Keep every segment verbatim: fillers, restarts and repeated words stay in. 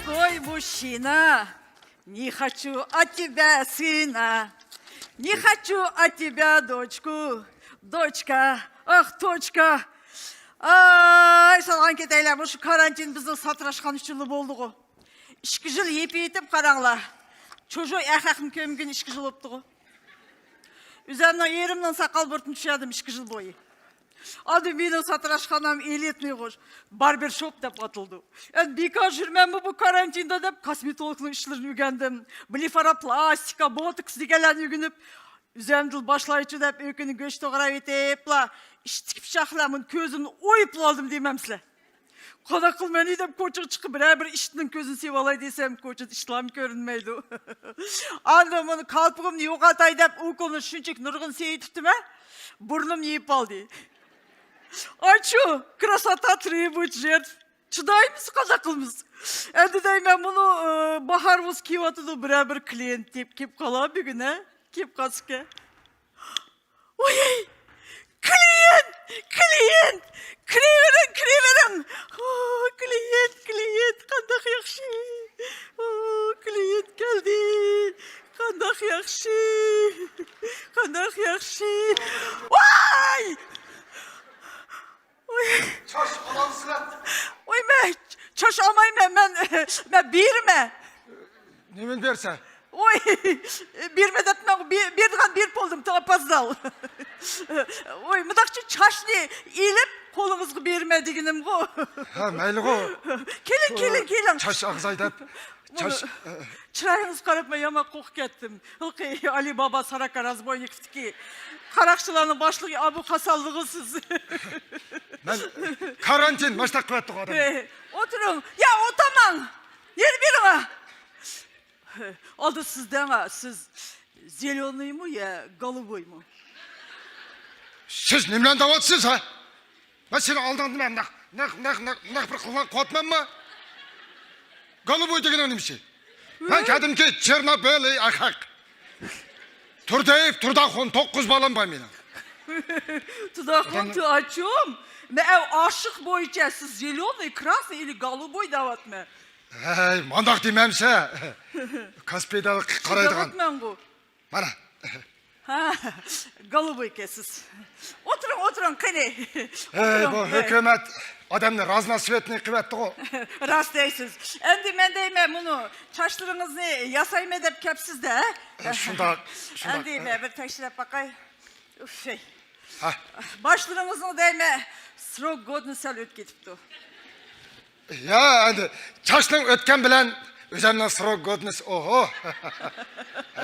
Стой, мужчина! Не хочу от тебя сына, не хочу от тебя дочку, дочка, ах, точка. ئاي، سالغان كېتەيلى، مۇشۇ كارانتىن بىزنىڭ ساتىراشقان ئۈچۈنلا بولدىغۇ. ئىككى يىل يېپىۋېتىپ قاراڭلار. چوجو ئەخەقنى كۆمگىنى ئىككى يىل بوپتىغۇ. ئۆزەمنىڭ ئېرىمنىڭ ساقال بۇرۇتىنى چۈشەردىم ئىككى يىل بويى. ئاندىن مېنىڭ ساتىراشخانام ئېلىتنىي غۇش، باربېرشوپ دەپ ئاتىلىدۇ. ئەمدى بىكار يۈرمەممۇ بۇ كارانتىندا دەپ، كوسمېتولوگنىڭ ئىشلىرىنى ئۆگەندىم. بلېفاروپلاستىكا، بوتوكس دېگەنلەرنى ئۆگىنىپ، ئۆزەمدىلا باشلايچۇ دەپ ئۆكۈنى گۆش توغراۋېتىپلا، ئىشتىكى پىچاق بىلەن بۇنى كۆزۈمنى ئويۇپلا ئالدىم دېمەمسىلەر. قانداق قىلىمەن دەپ كوچىغا چىقىپ بىرەر بىر ئىتنىڭ كۆزىنى سېۋالاي دېسەم، كوچىدا ئىتلارمۇ كۆرۈنمەيدۇ. ئاندىن بۇنى كالپۇكۇمنى يوقاتاي دەپ ئوكۇلنى شۇنچىلىك نۇرغۇن سېيىتىپتىمەن، بۇرنۇمنى يېپىپ ئالدى. ئاچۇ، كراسوتا требует жертв. چىدايمىز، قانداق قىلىمىز؟ ئەمدى دەيمەن، مۇنۇ، ئى، باھار بولسا كېلىۋاتىدۇ، بىرەر بىر كلىيېنت دەپ كېلىپ قالا بۈگۈن، ھە؟ كېلىپ قالسىكەن. ۋاي، كلىيېنت، كلىيېنت، كىرىۋېرىڭ، كىرىۋېرىڭ. ئۇ، كلىيېنت، كلىيېنت، قانداق ياخشى. ئۇ، كلىيېنت كەلدى، قانداق ياخشى، قانداق ياخشى. ۋاي! ۋاي! چاچ ئالامسىلەر؟ ۋاي، مەن چاچ ئالمايمەن، مەن، مەن بېرىمەن. نېمىنى بېرىسەن؟ ۋاي، بېرىمەن دەپتىمەن، بېرىدىغان بېرىپ بولدۇم، تاپازدال. ۋاي، مۇنداقچۇ، چاچنى ئېلىپ قولىڭىزغا بېرىمەن دېگىنىمغۇ. ھە، مەيلىغۇ. كېلىڭ، كېلىڭ، كېلىڭ. چاچ ئاغزاي دەپ، چاچ. چىرايىڭىزغا قاراپمەن يامان قورقۇپ كەتتىم. ھېلىقى ئالى بابا ساراكا رازبوينىكوۋتىكى قاراقچىلارنىڭ باشلىقى ئابۇ قاسانلىغۇ سىز. مەن كارانتىن، ماشتاق قىلىۋەتتىغۇ ئادەم. ھە، ئولتۇرۇڭ. يا، ئولتۇرماڭ. يەنە بېرىڭ. ئالدى سىز دەڭ، سىز زېليونىيمۇ يا گولۇبويمۇ؟ سىز نېمىلەرنى دەۋاتىسىز، ھە؟ مەن سېنىڭ ئالدىڭدا نەق، نەق، نەق، نەق، نەق بىر قىلغان قوتمەنمۇ؟ گولۇبوي دېگىنىڭ نېمىسى؟ مەن كەدىمكى چېرنوبىلىي ئەخەق. تۇردىيېف، تۇرداخۇن، توققۇز بالام بار مېنىڭ. تۇرداخۇن، تۇ-، ئاچۇم. مەن ئاشىق بويىچە سىز زېليونىي، كراسنىي ئىلى گولۇبوي دەۋاتىمەن. ھەي، مانداق دېمەمسە. كاسپىيدا قارايدىغان. دەۋاتىمەنغۇ. مانا. ھە، گولۇبوي ئىكەنسىز. ئولتۇرۇڭ، ئولتۇرۇڭ، قېنى. ھەي، بۇ ھۆكۈمەت ئادەمنى رازناسۋېتنىي قىلىۋەتتىغۇ. راست دەيسىز. ئەمدى مەن دەيمەن، مۇنۇ چاچلىرىڭىزنى ياسايمەن دەپ كەپسىز-دە. ھە، شۇنداق، شۇنداق. ئەمدى مەن بىر تەكشۈرۈپ باقاي. ئۇف، ھەي. ھە. باشلىرىڭىزنىڭ دەيمەن، سروك گودنوسى سەل ئۆتۈپ كېتىپتۇ. يا، ئەمدى چاچنىڭ ئۆتكەن بىلەن ئۆزەمنىڭ سروك گودنوسى، ئوھو.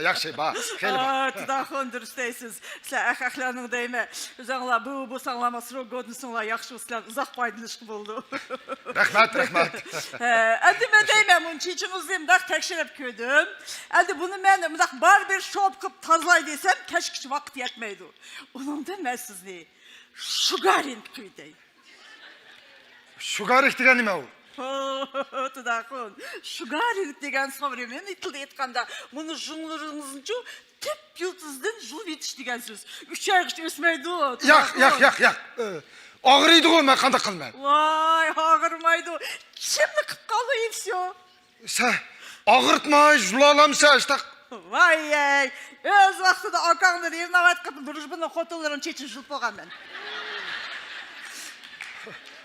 ياخشى، بار، خېلى بار. ئا، تۇداخۇن، دۇرۇس دەيسىز. سىلەر ئەخەقلەرنىڭ دەيمەن، ئۆزەڭلار بۇ، بۇ ساڭلارمۇ سروك گودنوسىڭلار ياخشى، سىلەر ئۇزاق پايدىلىنىشقا بولىدۇ. رەھمەت، رەھمەت. ھە، ئەمدى مەن دەيمەن، بۇنى چېچىڭىزنى مۇنداق تەكشۈرۈپ كۆردۈم. ئەمدى بۇنى مەن مۇنداق باربېر شوپ قىلىپ تازىلاي دېسەم، كەچكىچە ۋاقىت يەتمەيدۇ. ئۇنىڭدىن مەن سىزنى شۇگارىنگ قىلىۋېتەي. شۇگارىك دېگەن نېمە ئۇ؟ تۇداخۇن، شۇگارىنگ دېگەن سوۋرېمېننىي تىلدا ئېيتقاندا، مۇنۇ ژۇڭلىرىڭىزنىچۇ تۈپ يىلتىزدىن يۇلۇپ يېتىش دېگەن سۆز. ئۈچ ئايغىچە ئۆسمەيدۇ. ياق، ياق، ياق، ياق. ئى، ئاغرىيدىغۇ، مەن قانداق قىلىمەن؟ ۋاي، ئاغرىمايدۇ. چىمنى قىپ قالدى، ئېيتسىيو. سەن ئاغرىتماي يۇلالامسەن ئاشتاق؟ ۋاي-يەي، ئۆز ۋاقتىدا ئاكاڭنى رېۋناۋات قىلىپ، درۇژبىنىڭ خوتۇنلىرىنىڭ چېچىنى يۇلۇپ بولغان مەن.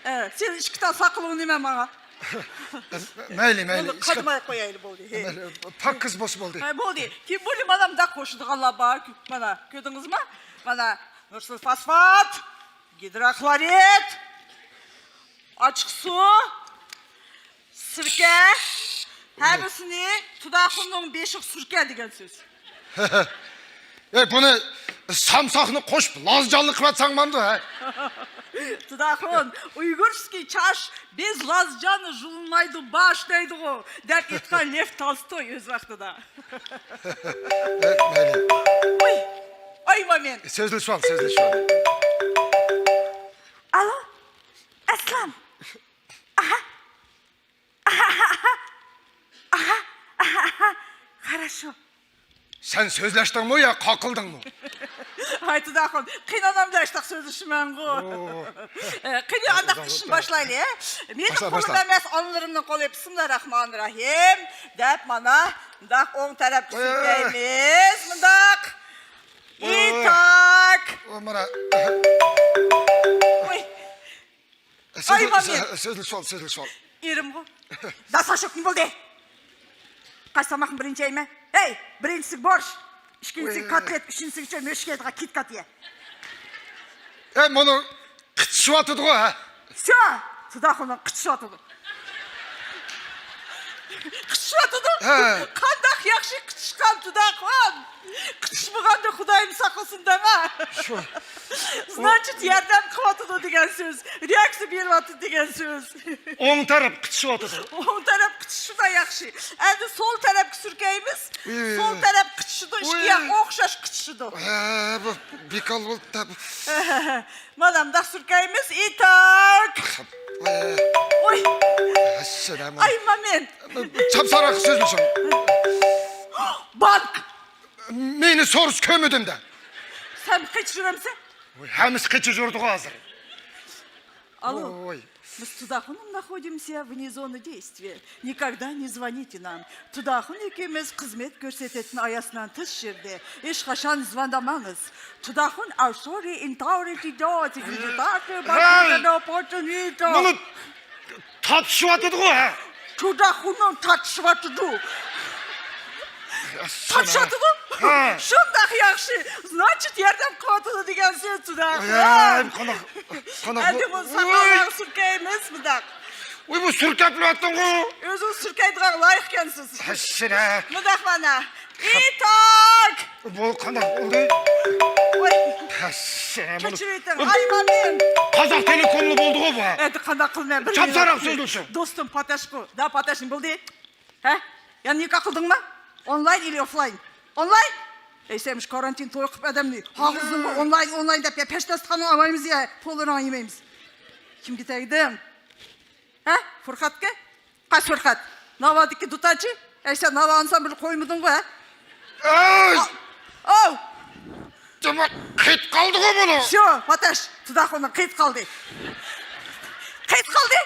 ئە، سېنىڭ ئىككى تال ساقىلىڭنى نېمە ماڭا؟ مەيلى، مەيلى. بولدى، قادىماي قويايلى، بولدى. ھە. مەيلى، پاكىز بولسا بولدى. ھە، بولدى. كېيىن بولدى، مانا مۇنداق قوشىدىغانلار بار. مانا، كۆردىڭىزمۇ؟ مانا، نۇرسۇلفاسفات، گىدروخلورىد، ئاچچىق سۇ، سىركە، ھەممىسىنى تۇداخۇننىڭ بېشىغا سۈركە دېگەن سۆز. ئەي، بۇنى سامساقنى قوشۇپ لازجانلىق قىلىۋەتسەڭ بولامدۇ، ھە؟ تۇداخۇن، ئۇيغۇرسكىي چاش بېز لازجاننى ژۇلمايدۇ باش دەيدىغۇ، دەپ ئېيتقان لېف تالستوي ئۆز ۋاقتىدا. ئەي، مەيلى. ئوي، ئاي، مومېنت. سۆزلىشىۋال، سۆزلىشىۋال. ئالو، ئەسلان. ئاھا. ئاھا، ئاھا، ئاھا، ئاھا، ئاھا. خاراشو. سەن سۆزلەشتىڭمۇ يا قاقىلدىڭمۇ؟ ھاي تۇداخۇن، قېنى ئانام بىلەن ئاشتاق سۆزلىشىمەنغۇ. ئوي. ئە، قېنى ئانداق ئىشنى باشلايلى. مېنىڭ قولۇم ئەمەس، ئانىلىرىمنىڭ قولى. بىسمىللاھىررەھمانىررەھىم دەپ مانا مۇنداق ئوڭ تەرەپكە سۈركەيمىز. مۇنداق. ئىتاك. ئوي، مانا. ئوي. ئايمامىن. سۆزلىشىۋال، سۆزلىشىۋال. ئېرىمغۇ. داساشوك نېمە بولدى؟ قايسى تاماقنى بىرىنچى يەيمەن؟ ھەي، بىرىنچىسىگە بورش، ئىككىنچىسىگە كوتلېت، ئۈچىنچىسىگىچە مۆشكەيدىغان كىتكات يە. ئەي، مانا قىچىشىۋاتىدىغۇ، ھە؟ شۇ، تۇداخۇننىڭ قىچىشىۋاتىدۇ. قىچىشىۋاتىدۇ؟ ھە. قانداق ياخشى قىچىشقان تۇداخۇن. قىچىشمىغاندا خۇدايىم ساقلىسۇن دەڭە. شۇ. Значит، ياردەم قىلىۋاتىدۇ دېگەن سۆز. رېئاكسىيە بېرىۋاتىدۇ دېگەن سۆز. ئوڭ تەرەپ قىچىشىۋاتىدۇ. ئوڭ تەرەپ قىچىشىدۇ ياخشى. ئەمدى سول تەرەپكە سۈركەيمىز. ئى. سول تەرەپ قىچىشىدۇ، ئىككى ياق ئوخشاش قىچىشىدۇ. ھە، بۇ بىكار بولدى. مانا مۇنداق سۈركەيمىز. ئىتاك. ئوي. ئوي. ئەسسالامۇ. ئاي، مامېنت. چاپسانراق سۆزلىشىڭ. بانك. مېنى سورۇس كۆرمىدىم دە. سەن قېچىپ يۈرەمسەن؟ ھەممىسى قېچىپ يۈرىدىغۇ ھازىر. Алло. Ой. Biz Tudaxunum находимся вне зоны действия. Никогда не звоните нам. Tudaxun ekimiz xizmet ko'rsatayotgan ayasdan tish yerda. Hech qachon zvondamaŋiz. Tudaxun, I'm sorry, in Tauri Tido, Hey! Buni tortishayotidi-ku, ha? Tudaxunum tortishayotidi. Tortishayotidi? Ha. Shundoq yaxshi. Значит, yordam qilyotidi degan so'z, Tudaxun. Ay, qanaq, qanaq bu? Endi buni samovarga surkaymiz, mundoq. Uy, bu surkab yuribdi-ku. O'zingiz surkaydigan loyiq ekansiz. Hashira. Mundoq mana. Itak. Bu qanday bo'ldi? Voy. Hashira, buni. Kechirib o'ting, bu aymaning. Qozoq telekomli bo'ldi-ku bu. Endi qanday qilmay bir Chapsaroq minut. So'zlashing. Do'stim, Patashku. Da, Patash, nima bo'ldi? Ha? Yana nikoh qildingmi? Onlayn или offlayn? Onlayn? Ey, sen shu karantin to'y qilib odamni. Hozir onlayn, onlayn deb ya, peshtasxona olmaymiz ya, pulini yemaymiz. Kimga tegdim? Ha? Furqatga? Qaysi Furqat? Navadagi dutorchi? Ey, sen Nava ansambl qo'ymading-ku, ha? Ey! Ov! Demak, qiyt qoldi-ku buni. Shu, Patash, Tudaxunning qiyt qoldi. Qiyt qoldi?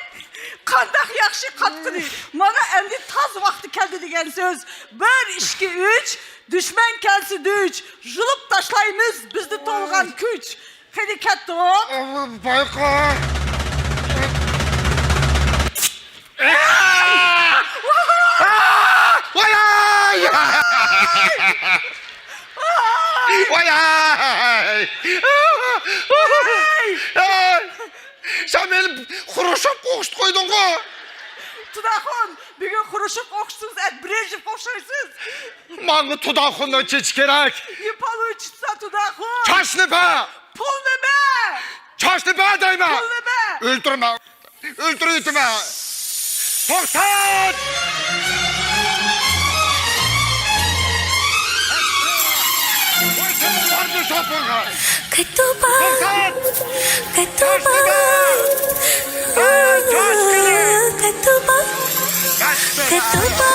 Qandoq yaxshi qotqini. Mana endi toz vaqti keldi degan so'z. Bir, ikki, uch, dushman kelsa duch. Yulib tashlaymiz bizni to'lg'an kuch. Qani ketdik. Bayqa. Vay-ay! Vay-ay! Sen meni Xruşov o'xshatib qo'yding-ku. Tudaxun, bugun Xruşov o'xshatdingiz, at Brejnev o'xshaysiz. Manga Tudaxundan chechish kerak. Не получится, Tudaxun. Chachni ber. Pulni ber. Chachni ber deyman. Pulni ber. O'ltiraman. O'ltirib o'taman. To'xtat! Qo'y seni qorni chopinga. Qaytuvba. To'xtat! Qaytuvba. Chachni ber. Qaytuvba. Chachni ber. Qaytuvba.